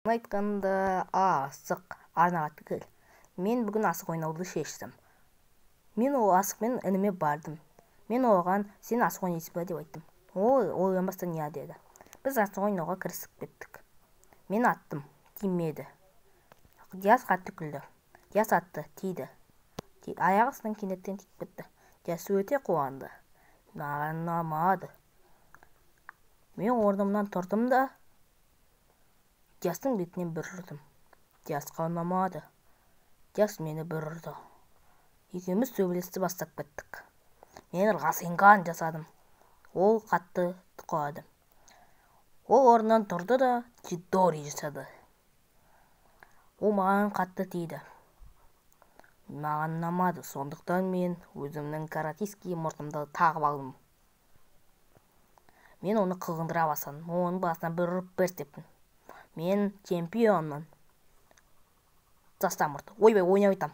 Айтқанда, асық арнаға кел. Мен бүгін асық ойнауды шештім. Мен ол асықпен ініме бардым. Мен оған: «Сен асық ойнайсың ба?» – деп айттым. Ол ойланбастан: «Иә», – деді. Біз асық ойнауға кірісіп кеттік. Мен аттым, тимеді. Диас қатты күлді. Диас атты, тиді. Аяқ астынан кенеттен тиіп кетті. Диас өте қуанды. Маған ұнамады. Мен орнымнан тұрдым да, Диастың бетінен бір ұрдым. Диасқа ұнамады. Диас мені бір ұрды. Екеуміз төбелесті бастап кеттік. Мен расенган жасадым. Ол қатты құлады. Ол орнынан тұрды да, чидори жасады. Ол маған қатты тиді. Маған ұнамады, сондықтан мен өзімнің каратистский мұртымды тағып алдым. Мен оны қылғындыра бастадым. Оның басына бір ұрып, бір тептім. Мен чемпионмын. Таста мұрт. Ойбай, ойнап айтам.